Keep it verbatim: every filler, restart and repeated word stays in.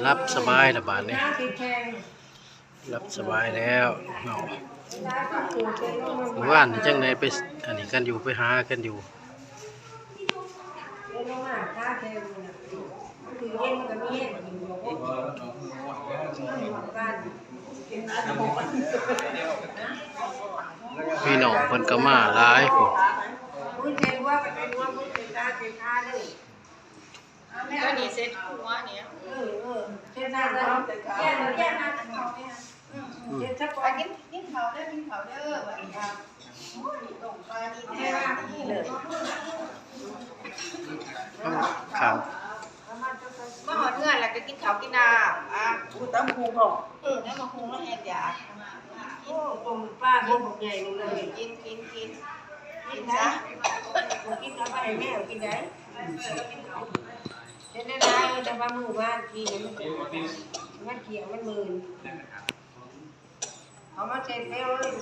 หลับสบายละบาดนี้ หลับสบายแล้วเนาะ เมื่อวานนี่จั่งใด๋ไป อันนี้กันอยู่ ไปหากันอยู่ พี่น้องเพิ่นก็มาหลายพุ้น มื้อเช้าว่ากันเป็นว่ามื้อเช้าตาเช้าเลย อันนี้เสร็จหัวเนี่ย เออ เออ เช็ดหน้าเนาะ แยก แยกหน้ากันเอาเนี่ย อืม เช็ดซะก่อน กิน กินข้าวเด้อ กินข้าวเด้อ ว่าดีครับ โอ้ย ต้มปลาดีแท้ ดีเลย ครับ มาหอดเฮือนแล้วก็กินข้าวกินน้ำ อ่ะ กูตำบักหุ่งบอก เออ น้ำบักหุ่งแล้วแหกอยาก โอ้ ต้มปลา กินบักใหญ่เลย กิน กิน กิน กินซะ บ่กินเอาไปให้แม่กินได้ เฮ็ดได้หลาย แต่ว่ามื้อวานกินมัน มันเกี่ยวมันมื่น เอามาเช็ดแล้วเว้ย